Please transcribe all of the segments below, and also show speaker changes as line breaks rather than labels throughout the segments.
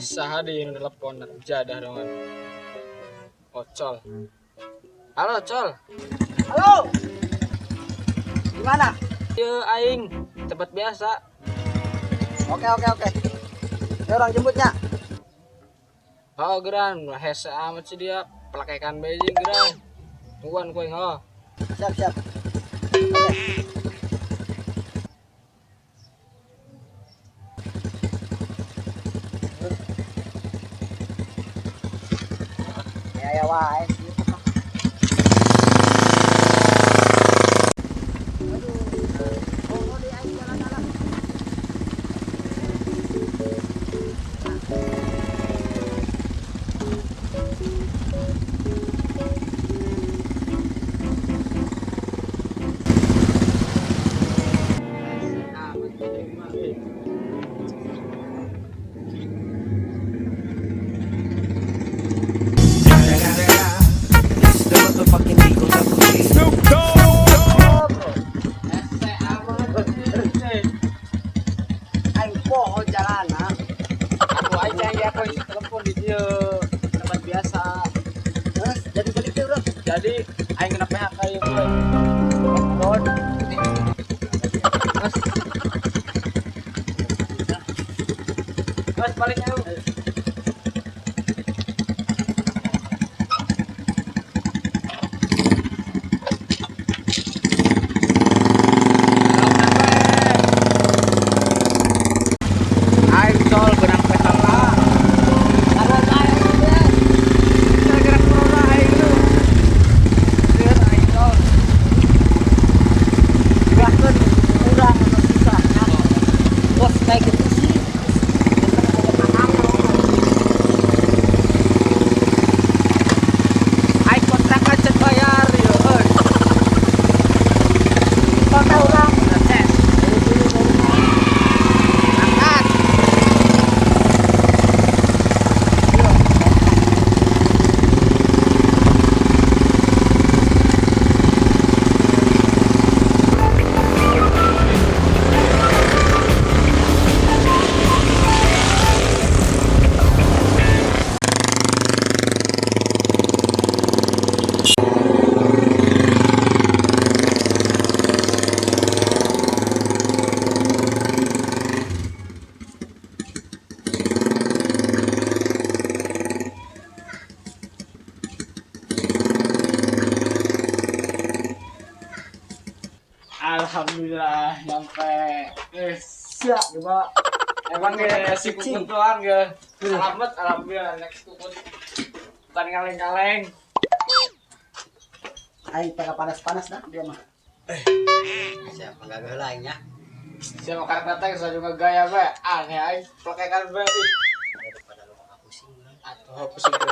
Saha deui nu telepon jadah dongan. Ocol. Halo, Col.
Halo. Gimana?
Ieu aing tempat biasa.
Oke, oke, oke. Ya orang jemputnya.
Oh, geran, hese amat sih dia. Pelakekan beijing geran. Tungguan ku aing, oh.
Siap, siap. Oke. Ya, ya, wae. Aduh. Oh, di aing jalan-jalan.
It's the motherfucking Eagle Double G.
Hese amat. Eh,
Aing poho jalan, ah.
aku aing cai aku isi telepon di dieu. Tempat biasa.
Terus jadi balik tuh, Bro.
Jadi aing kena PHK ieu, boy.
Lockdown.
Terus. Terus balik ayo. Aing col benang PHK. Gara-gara corona aing lu. Lihat aing col.
Bahkan kurang atau susah. Bos kayak gitu sih.
Aing kontrakan cek bayar yo. Euy.
Kota orang.
Ces. Angkat. Alhamdulillah nyampe. Siap, coba. Emang ya si kukut doang ya. Selamat alhamdulillah next kukut. Bukan kaleng-kaleng.
Aing pada panas-panas dah dia mah. Siapa nggak lainnya?
Siapa karek datang saya juga gaya be. Aneh aing pelekekan be. Ih.
Daripada lu mah pusing urang.
Atuh pusing ke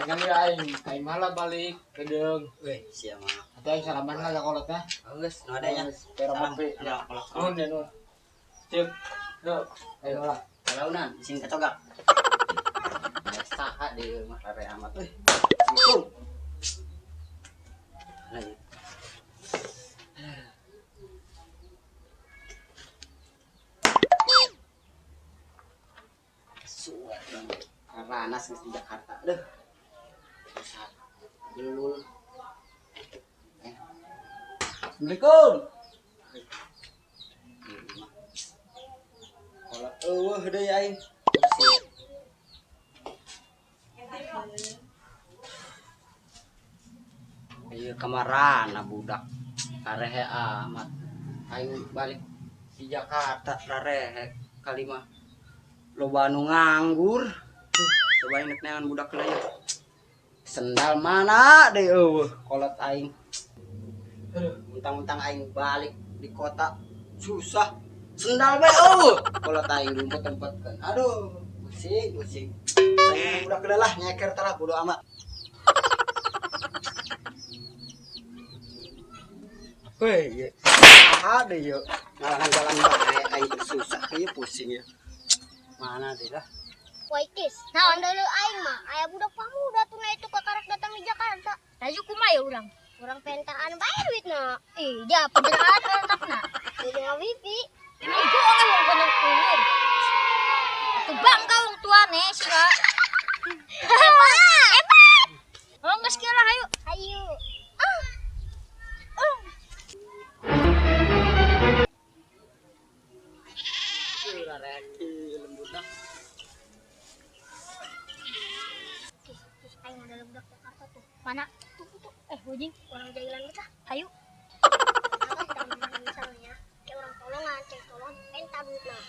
kan ya aing. Aing malah balik ke deung.
Weh, siapa mah.
Atau aing salaman lah ka kolotnya.
Bagus, nu adanya.
Pero
Salam.
kopi.
Ya, kolot.
Nuhun ya nuhun. Cip. Duh. Ayo lah.
Kalaunan, sing kacogak. Saha di mah rare amat euy. Assalamualaikum. Nah, ieu. Suwe banget. Ranas geus di Jakarta. Aduh. Susah. Gelul. Assalamualaikum. Kalau eueuh deui aing. Pusing. Ieu kamarana budak. Karehe amat. Aing balik di Jakarta rarehe kalima. Loba anu nganggur. Coba inget neangan budak heula ya. Sendal mana deui eueuh kolot aing. Aduh, mentang-mentang aing balik di kota susah. Sendal bae eueuh kolot aing diumpet-umpetkeun. Aduh, pusing, pusing. Saya budak heula lah nyeker tah bodo amat. Weh, ieu. Saha deui ieu? Ngalangan jalan bae aing susah ieu pusing ieu. Mana deui lah?
Waitis, naon deuleu aing mah aya budak pamuda tuh na itu kakarek datang di Jakarta.
Laju kumaha ya urang?
Urang pentaan bae duitna.
Ih, dia penjelasan otakna.
Jadi wifi.
Nego orang wong bener umur. Atuh bangga wong tuana. Mana sih? Hebat. Hebat. Oh, geus kieu lah hayu.
Ayo.
Lembutna.
Ih, aing ada budak Jakarta tuh.
Mana?
Tuh, tuh.
Ujing.
Orang jahilan kita.
Hayu.
Apa misalnya kayak orang tolongan, cek tolong, minta duit nah.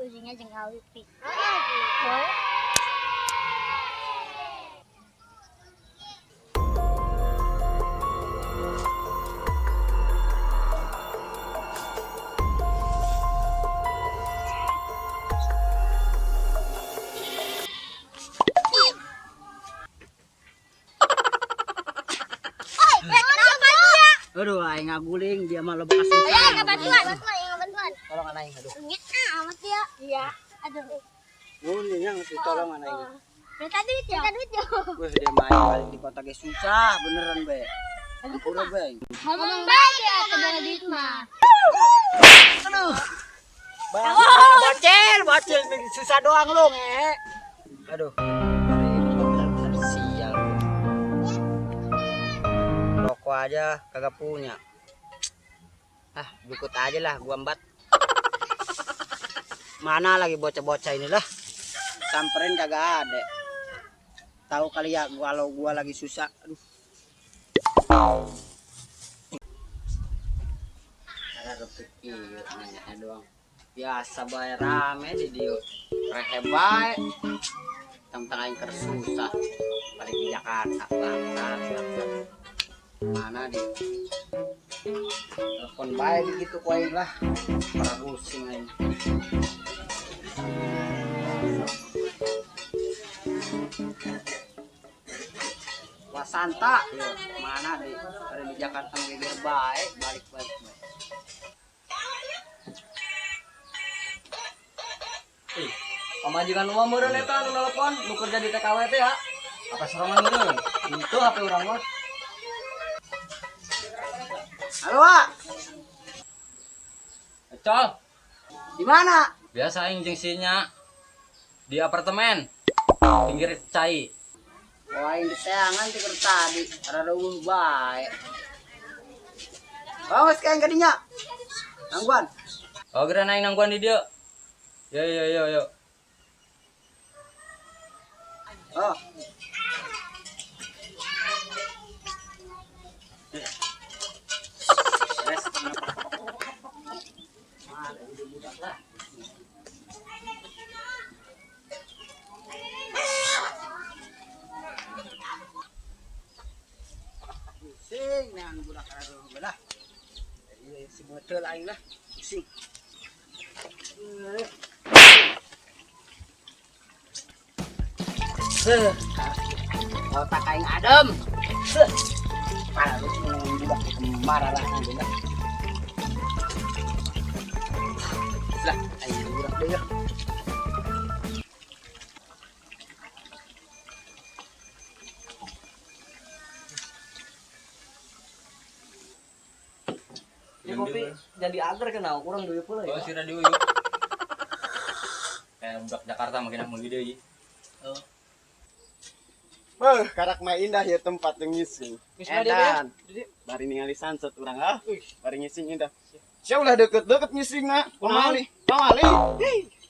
Ujingnya jeung awi pi.
Ah,
Boleh.
Oi, kenapa dia?
Aduh, aing ngaguling dia mah loba kasusah.
Ayo, aing bantuan.
Bantuan, yang bantuan.
Tolongan aing aduh.
Nya amat dia.
Iya. Aduh.
Mun yang ditolongan aing.
Minta duit ya.
Minta duit yo.
Wah, dia main balik di kota ge susah beneran be. Ampura be.
Ngomong bae ya teu boga duit mah.
Aduh. Bocil, bocil susah doang lu nge. Aduh. Hari ini bener-bener sial. Rokok aja kagak punya. Ah, jukut aja lah gua embat. Mana lagi bocah-bocah inilah. Samperin kagak ada. Tahu kali ya gua kalau gua lagi susah. Aduh. Ada repik iya nanya doang. Biasa bae rame di dieu. Rehe bae. Tentang aing keur susah. Balik di Jakarta bangsat bangsat. Mana dia? Telepon bae begitu ku aing lah. Para pusing aing. Wasanta, yo, mana di ada di Jakarta geger bae, balik balik bae.
Pamajikan lu mah meureun eta anu nelpon, nu kerja di TKW teh ya. Apa serangan meureun? Itu HP urang mah.
Halo, Wak.
Col,
Di mana?
biasa aing jeung si nya di apartemen pinggir cai.
Wah, aing diseangan ti keur tadi, rada eueuh bae. Bawas ka aing kadinya. Nangguan.
Oh, geura aing nangguan di dieu. Yo yo yo yo.
Oh. Beres. Mana udah budak lah. Pusing nang budak rada lah. Iya, si betul aing lah. Pusing. Heh, otak aing adem. Heh. Parah lu budak marah lah budak. Lah, aing budak deui ya.
Ini kopi
jadi agar kenal kurang duit pula
Oh, si radio yuk. Kayak budak Jakarta makin aku gede ieu.
Beuh, karak mah indah ya tempat yang ngising.
Edan.
Bari ningali sunset urang ah. Bari ngising indah. Sia ulah deket-deket ngising na. Pamali, pamali.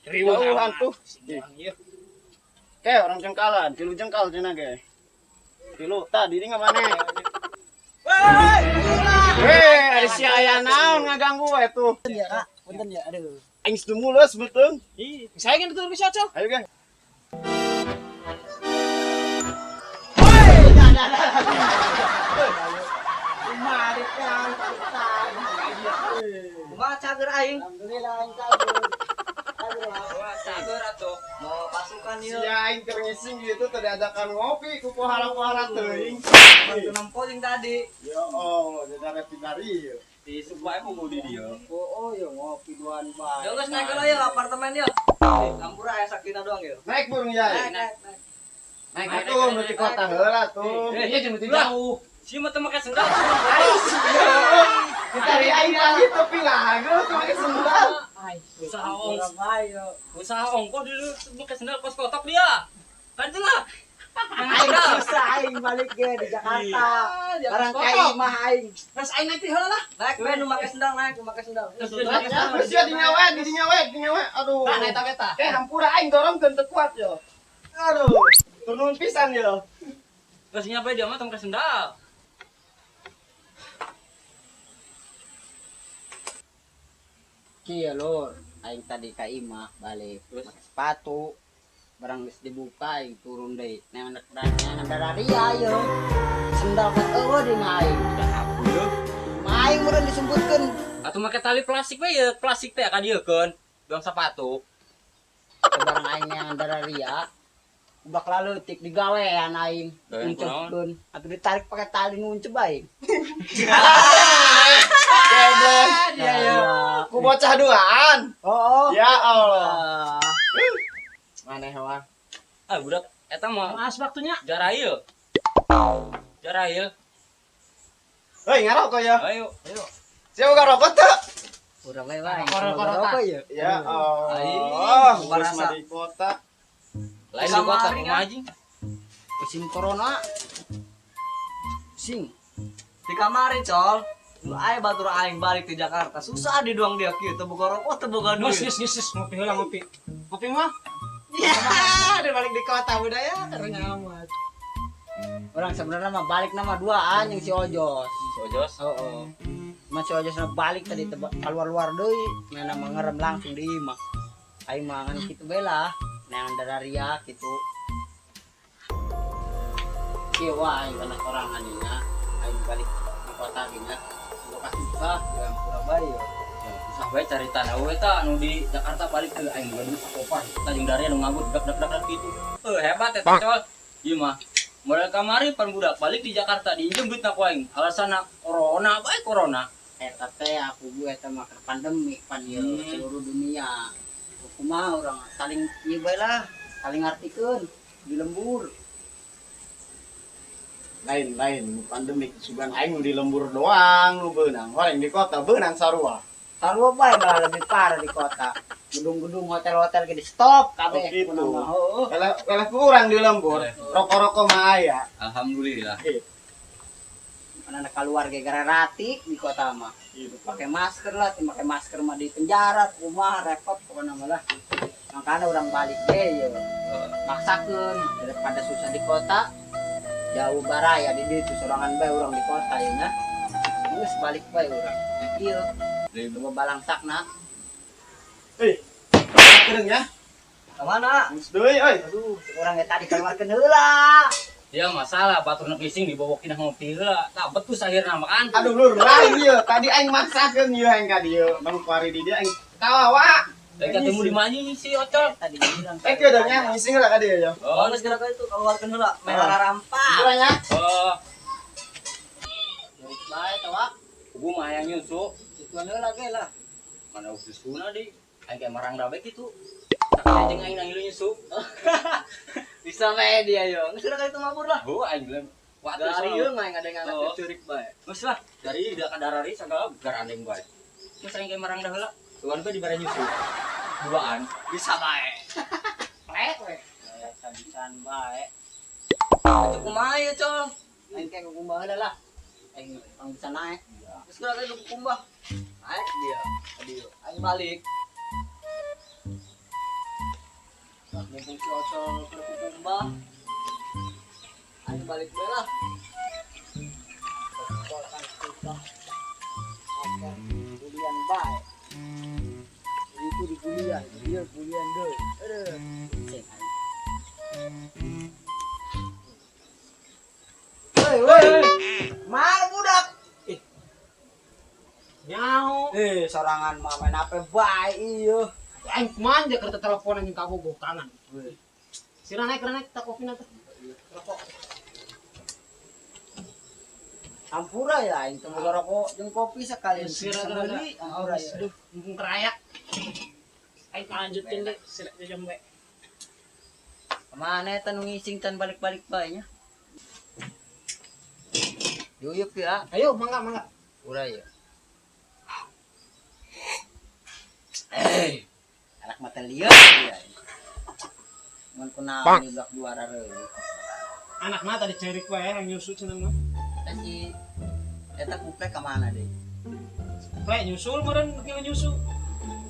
Jauhan tuh. Kayak orang jengkalan, tilu jengkal cenah ge. Tilu tadi di mana? Hei, ari si aya naon ngaganggu we tuh.
Ya, Kak. Punten ya, aduh.
Aing stumulus beuteung.
Saya ingin tutur bisa, Col.
Ayo ge.
Mari kan Kumaha cager aing? Alhamdulillah aing cager.
Wah, cager atuh.
Mau pasukan
Si
ieu.
aing keur ngising gitu tadi adakan ngopi ku pohara-pohara teuing.
Bantu nempo jeung tadi.
Ya Allah, jadi reti bari ieu.
Di sebuah mau di dia.
Oh, oh ya ngopi duaan bae.
Ya geus naik heula ya apartemen ya. Hampura aya saktina doang ya.
Naik burung yai.
Naik, naik. Naik,
Atuh nu ti kota heula tuh.
Iya, jeung teu jauh. Si mah teu make sendal.
Kita ari aing lagi tepi lah, geus make sendal.
aing.
Usaha ong.
Bayo.
Usaha ongkoh dulu pakai sendal kos kotok dia. Kan itu lah.
Aing susah aing balik ge di Jakarta. Barang
kos
ka
kotok.
imah aing.
Terus aing nanti heula lah.
Naik we nu make sendal, naik nu make sendal.
Terus dia pakai sendal.
Terus ya dinyawe, dinyawe, dinyawe. Aduh.
Nah, eta beta.
Kayak hampura aing dorongkeun teu kuat yo. Aduh. Turun pisan yo.
Terus nyapa dia mah tong pakai sendal.
Kieu lur, aing tadi ka imah balik
Terus?
make sepatu. Barang geus dibuka aing turun deui. Nang anak nang dararia yo. Sendal kan eueuh di aing.
Aku yo.
Mah aing meureun disebutkeun.
Atau pakai tali plastik we ya, plastik teh ka dieu keun. Doang sepatu.
Barang aing yang dararia. Udah laleutik digawean aing.
Gawean
Uncepkeun. Atuh ditarik pakai tali nguncep aing.
Goblok.
Iya ya.
Ku bocah duaan.
Oh.
Ya Allah.
Ah.
Maneh mah.
Ah budak eta mah
Mas waktunya.
jarail. Jarail.
Hei, ngarokok ya.
Ayo, ayo.
Siapa ngarokok tuh?
Urang we wae.
Rokok-rokok
Rokok ya.
Ya Allah.
Aing,
Geus
barasa.
mah di kota.
Lain di kota kumaha anjing.
Musim corona. Sing.
Di kamari, Col. Lu aing batur aing balik di Jakarta. Susah di doang dia kieu teu boga rokok, teu boga
Geus
duit.
geus geus geus, ngopi heula ngopi. Ngopi mah. Ya, udah balik di kota budaya karunya amat.
Orang sebenarnya mah balik nama duaan yang si Ojos.
Si Ojos.
Oh, oh. Cuma si Ojos na balik tadi keluar-luar deui, mana mah ngerem langsung di imah. Aing mah ngan kitu bae lah, neangan dararia kitu. Kieu wae aing kana sorangan nya, aing balik ke kota ge nya. Boga susah, yang pura bae yo.
Ya, susah bae cari tanah we ta anu di Jakarta balik ke aing boga duit sakoper. Kita jeung daria nu nganggur dak dak dak dak gitu. Eh hebat eta Col. Ieu mah modal kamari pan budak balik di Jakarta diinjem duitna ku aing. Alasanna corona bae corona.
Eta teh aku gue eta mah keur pandemi pan ieu seluruh dunia. Kumaha urang saling ieu bae lah, saling ngartikeun di lembur.
Lain-lain pandemik sugan aing nu di lembur doang nu beunang. Horeng di kota beunang sarua.
Sarua bae malah lebih parah di kota. Gedung-gedung hotel-hotel ge di stop kabeh
Oh, gitu.
kunaon mah. Heueuh.
Eleh eleh kurang di lembur. Rokok-rokok mah aya.
Alhamdulillah.
Mana keluar ge gara rati di kota mah.
Gitu.
Pakai masker lah, teu make masker mah di penjara, kumaha repot pokona mah lah. Makanya orang balik ge ye. Maksakeun daripada susah di kota jauh baraya di ditu sorangan bae urang di kota ya nya. Geus balik bae urang. Ieu coba balangsakna.
Hei. Kedeung ya.
Ka mana?
Geus deui euy.
Aduh, urang ge tadi keluarkeun heula.
Ya masalah batur nu ngising dibobokin ngopi heula. Tah betus akhirna makan.
Aduh lur, lain ieu. Tadi aing maksakeun ieu aing ka dieu. Bang kuari di dieu aing tawa.
Tadi ketemu di mana si Ocol?
Tadi bilang.
Eh kedeung nya ngising heula ka dieu ya.
Oh,
Oh, geus geura ka itu keluarkeun heula, meh rampak.
Heula nya.
oh,
Jurik bae tawa.
gua mah hayang nyusu.
Tuan heula ge lah.
Mana susuna di. Aing kayak marang dabe gitu. Tak jeung aing nang nyusu.
Bisa bae dia yo. Geus geura ka itu mabur lah.
Oh, aing bilang waktu
Dari ieu mah aing ada
Oh.
nganak curik bae.
Geus lah, dari dia ka darari sagala garandeng bae. Geus aing kayak marang dah heula. Tuan bae dibere nyusu. Duaan.
Bisa bae.
Plek we. Sabisan bae.
Itu kumaha ieu, Col?
Aing kayak kukumbah heula lah. Aing pang bisa naik.
Geus geura ka itu kukumbah. Naik dia. Ka dieu. Aing balik. Mumpung si Ocol keur kukumbah. Aing balik bae lah.
Susah. Oke, kulian bae. Itu di kuliah, dia kuliah deui. Aduh. Cek aing. Woi, woi. Mana budak?
Nyaho.
Eh, sorangan mah main HP bae ieu.
Aing kumaha Jakarta telepon anjing kabogoh kangen. Sira naik naik tak kopi nanti. Rokok.
Ampura ya aing teu boga rokok jeung kopi sekalian.
Sira
Sebeli, ampura ya.
Aduh, mumpung keraya. Aing lanjutin deh, sira jam bae.
Kemana eta nu ngising tan balik-balik bae nya? Yuyuk ya,
Ayo, mangga mangga.
udah ya. Eh, anak mata lieur dia. Mun kunaon di blok 2 rareuh.
Anak mah tadi cerik wae yang nyusu cenah mah.
Eta si eta kuplek ka mana deui?
Plek nyusul meureun kieu nyusu.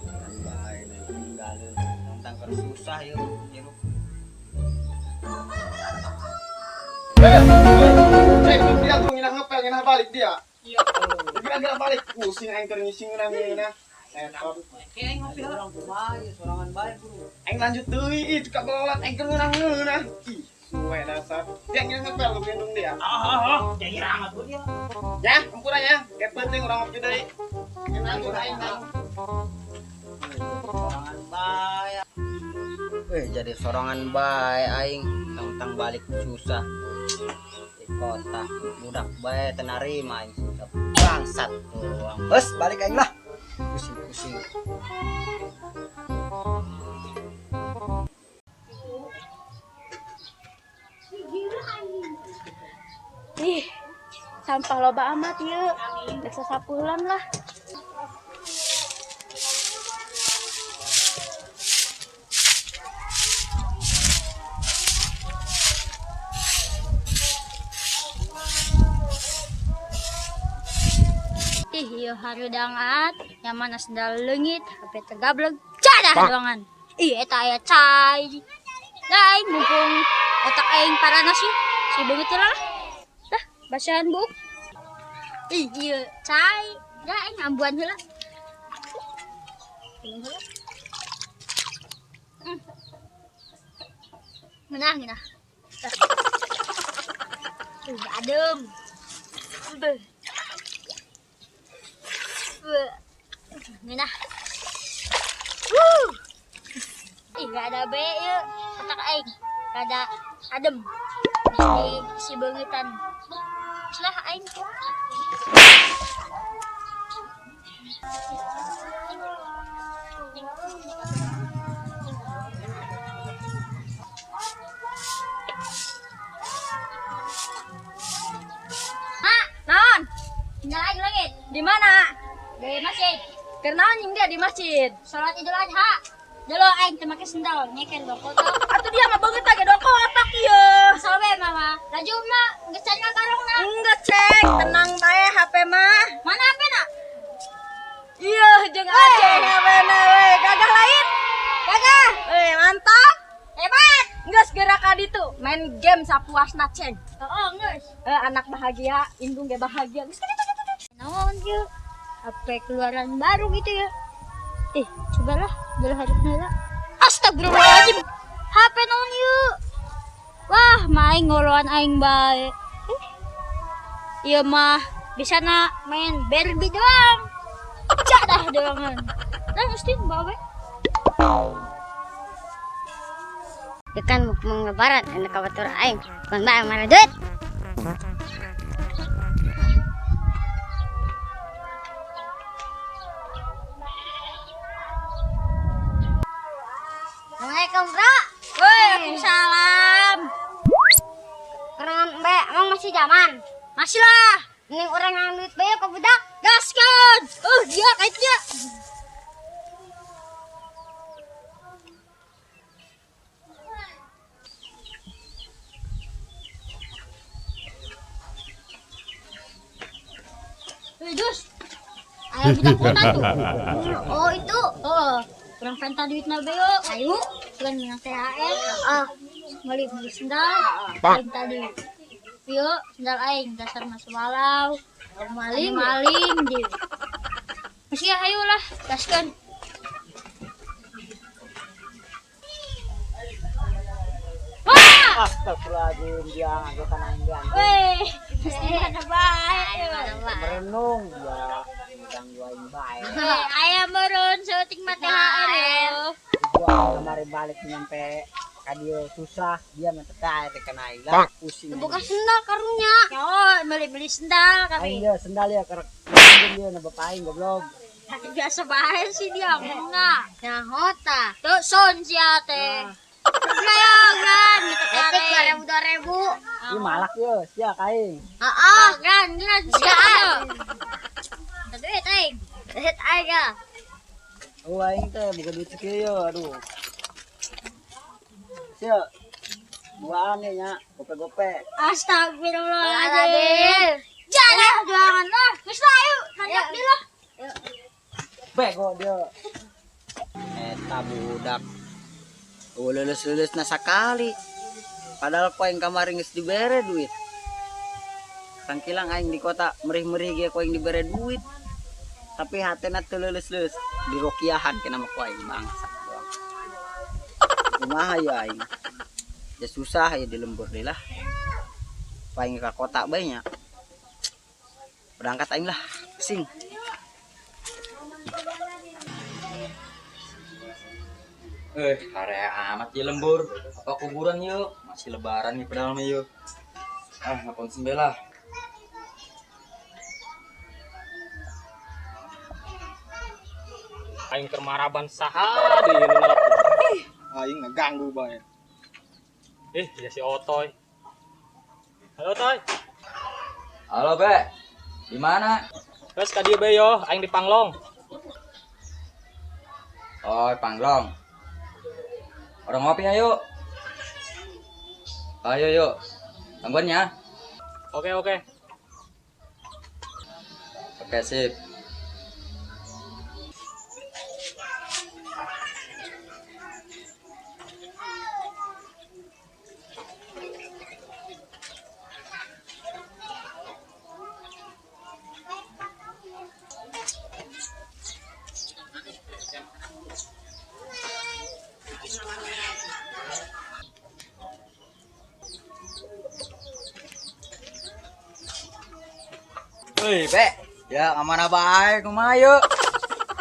Kan bae ninggalin tentang keur susah ieu hirup.
Cek dia tuh nginah ngepel nginah balik dia. Iya. Gerak-gerak balik pusing aing keur ngising urang ngeunah. Setor.
Aing ngopi urang kumaha ieu sorangan bae bro.
Aing lanjut deui ih ka bolat aing keur ngeunah-ngeunah. Ih, suwe dasar. Dia nginah ngepel lu gendong dia.
Oh, jadi amat dia.
Ya, ampun ya. Kayak penting urang ngopi deui. Lanjut aing tang.
Sorangan bae. Jadi sorangan bae aing tentang balik susah. Di kota budak bae teu narima aing susah. Bangsat doang. Geus balik aing lah. Pusing-pusing.
Ih, sampah loba amat yeuh. Rek sasapulan lah. Ih, ieu hareudang at, nyaman sendal leungit, HP tegablek, cadah doangan. Ih, eta aya cai. Lah aing mumpung otak aing paranas yeuh, si beungeut lah. Dah, bacaan buuk. Ih, ieu cai. Dah aing ambuan heula. Minum heula. Ngeunah, ngeunah. Dah. Adem. Beuh. Beuh. Ngeunah. Wuh. Ih, gak ada be ieu otak aing. Rada adem. Di si beungitan. Lah aing. Mak,
Naon?
tinggal aing leungit.
Di mana?
Di masjid.
Keur naon jeung dia di masjid?
Salat Idul Adha. Dulu aing teu make sendal, nyeker dong kotak.
Atuh dia mah beungeut ge dong kotak ieu.
Asal we mama. Laju mah geus can ngakarongna.
Enggak, Ceng. Tenang bae HP mah.
Mana HP na?
Iya, jeung Aceh HP-na we. Gagah lain?
Gagah.
Mantap.
Hebat.
Geus geura ka ditu, main game sapuasna, Ceng.
Heeh, geus.
Anak bahagia, indung ge bahagia. Geus kitu kitu kitu.
Naon ieu? HP keluaran baru gitu ya. Cobalah dulu harusnya lah. Astagfirullahaladzim. HP naon ieu? Wah, main ngoloan aing bae. Ieu mah bisa na main Barbie doang. Cadah doangan. Lah mesti bawe.
Ikan mau lebaran enak kabatur aing. Bukan bae mana duit. Assalamualaikum, Bro.
Waalaikumsalam.
Kerengan be, emang masih zaman?
Masih lah.
Ini orang yang duit bae ke budak.
Gaskan. Dia kayaknya. Wih, Dus. Ayo budak kota tuh.
Oh, itu.
Oh, kurang penta duit na bayo.
Ayo.
Bukan menang THR.
Ah,
Beli beli sendal. Penta duit. Yuk, sendal aing dasar mas walau. Maling, maling di. Mesti ayo lah, gaskan. Wah!
Astagfirullahaladzim, dia ngagetan aing dia.
Weh, mesti mana bae.
Merenung dia ganggu aing bae.
Weh, ayam meureun seutik mah THR ya.
Gua kemarin balik nyampe ka dieu susah, dia mah teh air kena aing lah pusing.
Buka sendal karunya.
Yo, beli-beli sendal
Aing
kami.
dia sendal ya kerek dia na bapak aing goblok.
Biasa bae sih dia ngomongna.
Nah, hota.
Tuh son sia teh. Gayangan gitu
Etik
kare.
2000 2000.
Ieu malak ye, sia ka aing.
Heeh.
Gan, gan sia. Duit aing.
Duit aing ya.
Oh aing teh boga duit sakieu yo, aduh. Sia. Duaan ya nya, gope-gope.
Astagfirullahaladzim. Jangan jangan lah. Geus lah ayo, nanjak deui lah.
Bego dia.
Eta budak. Oh leuleus-leuleusna sakali. Padahal ku aing kamari geus dibere duit. Tangkilang aing di kota merih-merih ge ku aing dibere duit. Tapi hatena teu leuleus-leuleus, dirokiahan kena mah ku aing bangsat doang. Kumaha ya aing? Ya susah ya di lembur deui lah. Paling ka kota bae nya. Berangkat aing lah, pusing.
Hare amat ya lembur. Apa kuburan yuk? Masih lebaran nih padahal mah yuk. Ah, ngapon sembelah.
Aing keur maraban saha deui nu nelpon.
Aing ngeganggu bae.
Ya si Otoy. Halo Toy.
Halo, Be. Di mana?
Terus ka dieu bae yo, aing di Panglong.
Oh, Panglong. Orang ngopi ayo. Ayo yuk. Tangguan ya.
Oke, oke.
Oke, sip. Wih, Be. Ya, kemana bae kumaha yuk?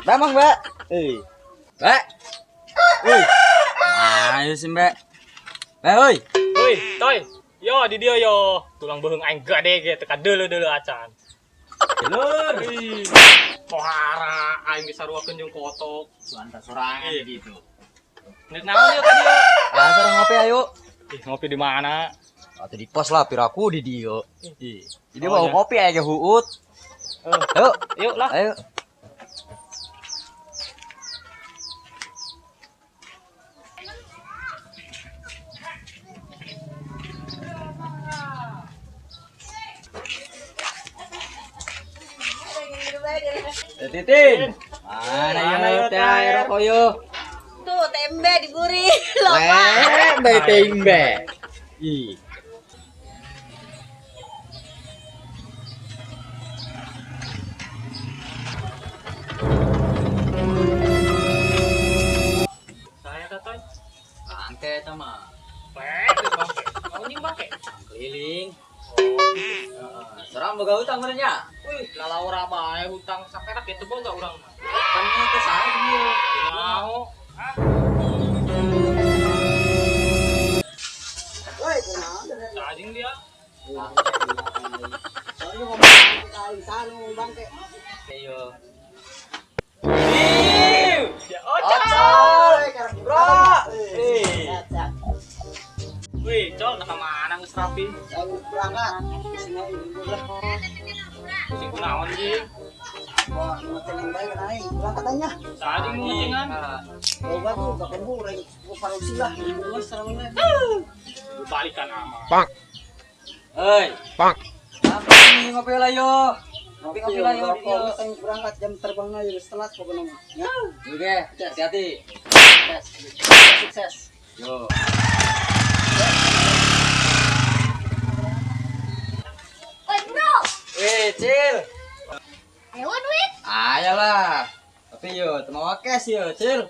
Be, Mang, Be. Be. Wih. Ayo sih, Be. Be, oi.
Woi, Toy. Yo di dieu yo. Tulang beuheung aing gade ge teu kadeuleu-deuleu acan.
Lur.
Ih, pohara aing disaruakeun jeung kotok.
Suanta sorangan gitu.
Nek naon yeuh ka dieu?
Ya, sareng ngopi ayo.
Ih, ngopi di mana?
Atau di pos lah, piraku di dieu. Ih. Jadi
Oh,
mau
ya.
ngopi aja huut. Yuk,
Yuk lah.
ayo. Titin. Mana
Mana
yo
yo,
teh air rokok yo?
Tuh tembe digurih loba.
Tembe tembe. Ih.
Saya teh Toy.
Bangke eta mah.
Bangke, bangke. Mau nying bangke.
Keliling.
Oh.
Serang boga hutang bener nya.
Wih, lalaura bae hutang saperak gitu boga urang mah.
Kan ieu teh saha ieu?
Mau.
Woi, kunaon deui?
Sajing dia.
Soalnya ngomong bangke aing saha nu ngomong bangke.
Ayo.
Ya, Ocol.
Ocol.
Woi,
Bro.
Sehat, sehat.
Wih, Col, nah kemana geus rapi?
Aing berangkat. Sing aing libur lah.
Sing kunaon jing?
Wah, ngecengan bae kan aing. Berangkat aja.
Sajing nu ngecengan.
Loba tuh baken goreng, gua parusi lah, libur mah sareng we.
Balikan amat.
Hei. Pak. Apa nih ngopi lah yo? Ngopi ngopi lah yo.
Rokok, geus aing berangkat jam terbangna geus telat pokokna mah. Ya,
Oke, hati-hati.
sukses. Sukses.
Yo.
Oi bro,
Wih, Cil.
ayo duit.
Ayolah. Tapi yo, teu cash yo, Cil.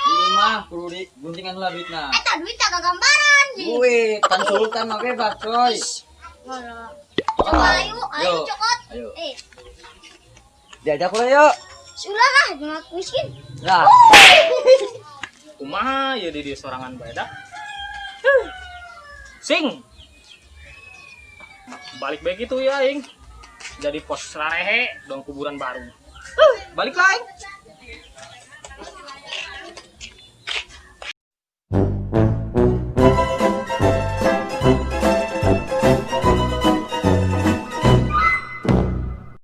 Ini mah kudu diguntingan lah duitna.
Eta duit tak gambaran.
Duit, kan sultan mah bebas, coy.
Coba ayo, ayo
Yo.
cokot.
Ayo.
Eh,
Diajak ulah yuk.
sudah lah, jangan miskin.
Lah,
Kumaha ya di dieu sorangan bae dah. Sing. Balik bae gitu ya aing. Jadi pos rarehe dong kuburan baru. Balik lah aing.